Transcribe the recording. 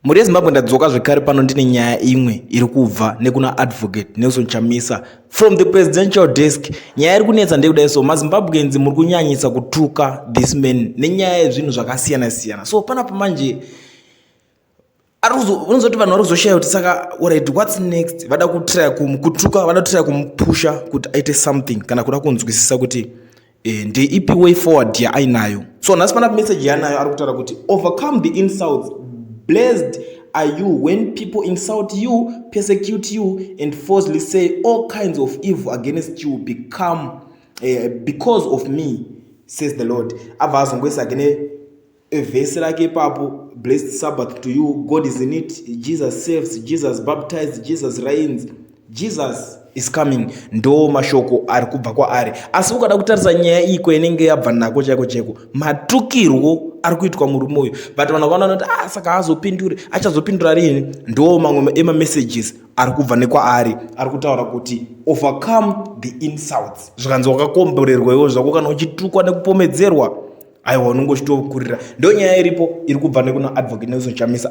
Mhuri yeZimbabwe, ndadzoka zvekare pano ndine nyaya imwe iri kubva nekuna Advocate Nelson Chamisa from the presidential desk. Nyaya iri kunetsa ndekudai, so maZimbabweans muri kunyanyisa kutuka this man nenyaya yezvinhu zvakasiyana siyana. So panapa manje unozoti vanhu vari kuzoshaya kuti saka, alright, what's next? Vada kutraya kutuka, vada kutraya kumupusha kuti aite something kana kuda kunzwisisa kuti ndeipi way forward yaainayo. So nhasi panapa message yaanayo ari kutaura kuti, "Overcome the insults. Blessed are you when people insult you, persecute you and falsely say all kinds of evil against you become because of me, says the Lord." Abva azongoisa kene vhesi rake ipapo: "Blessed Sabbath to you. God is in it. Jesus saves. Jesus baptized. Jesus reigns. Jesus is coming." Ndo mashoko ari kubva kwaari. Asi ukada kutarisa nyaya iyi kwainenge yabva nako chaiko chaiko, matukirwo ari kuitwa murume uyu, but vanhu vakaona kuti, ah, saka azopindure, achazopindura rini? Ndo mamwe emamessages ari kubva nekwaari, ari kutaura kuti, "Overcome the insults." Zvikanzi wakakomborerwa iwo zvako kana uchitukwa nekupomedzerwa. Aiwa, unonge uchitokurira. Ndo nyaya iripo iri kubva nekuna Advocate Nelson Chamisa.